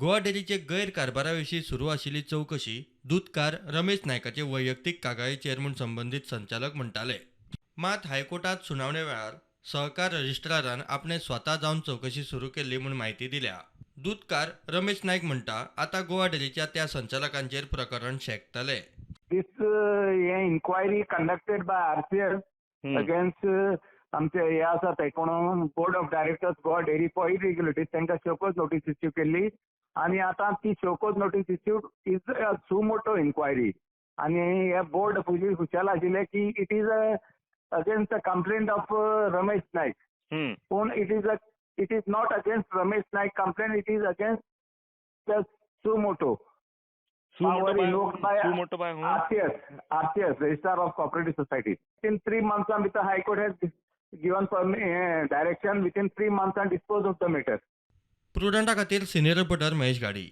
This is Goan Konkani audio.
गोवा डेरीचे गैर कारभारा विशीं सुरू आशिल्ली चवकशी दूदकार रमेश नायकाचे वैयक्तीक कागाळीचेर म्हूण संबंदीत संचालक म्हणटाले. मात हायकोर्टात सुनावणे वेळार सहकार रजिस्ट्रारान आपणे स्वता जावन चवकशी सुरू केल्ली म्हूण म्हायती दिल्या. दूदकार रमेश नायक म्हणटा, आतां गोवा डेरीच्या त्या संचालकांचेर प्रकरण शेकतले. This हे inquiry conducted by RCS against आमचे हे आसा ते कोण, board of directors Goa Dairy for irregularities, तांकां शोकॉज नोटीस इश्यू केल्ली आनी आतां ती show cause notice issued is a suo motu inquiry. आनी हे बोर्ड पयलीं खुशाल आशिल्ले की it is a against the complaint of Ramesh Naik, पूण it is not against Ramesh Naik complaint, it is against the suo motu Suo motu power by invoked by suo motu by whom? RCS, RCS, Registrar of Cooperative Society. In 3 months, the High Court has given direction within 3 months and dispose of the matter. प्रुडंटा खातीर सिनियर रिपोर्टर महेश घाडी.